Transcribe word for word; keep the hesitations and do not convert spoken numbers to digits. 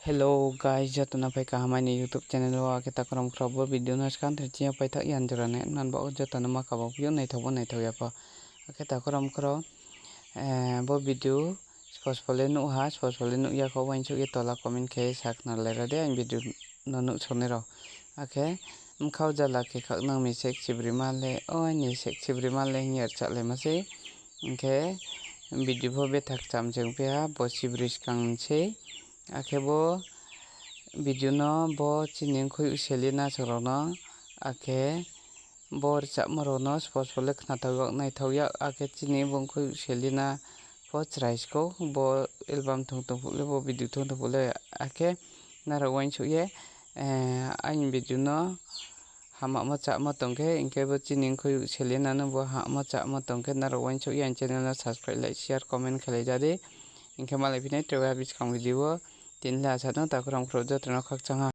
Hello guys, joto no phai kaham aini YouTube channel wo. Akhe takhu rao mkhu rao, bo video no skang thai chini yo paithaoh ya jora nai man ba o, joto no ma kaba phi ou, naithao bo naithao ya pho. Akhe takhu rao mkhu rao, bo video spospo le nuh ha, spospo le nuh ya kho, uaingsouh ye tola comment khe sakhnari lai ra di, aini video no nuhsaonai rao. Akhe bkha wo jala khe khahnang mi sek chibrima le, o aini sek chibrima le hing ye rchahlaima sei. Hing khe video pho betha kcham se ongphi ha, bo chibri skang ni sei. Akhe bo video no bo chini mkhui Selena song rao no, akhe bo rchahmo rao no spospo le khnathao yag, naithao yag, akhe chini bo mkhui Selena pho chrai skou, bo album thung tong phuh le, bo video thung tong phuh le, akhe nrao uaingsouh ye aini video no hammo chámo tong khe, hing khe bo chini mkhui Selena no bo hammo chámo tong khe, nrao uaingsouh ye aini channel no subscribe, like, share, comment khelai ja di. Hing khe malai phi nai tre ha buskang video wo. Tini le asa no, takhu rao mkhu rao joto no khakchang ha.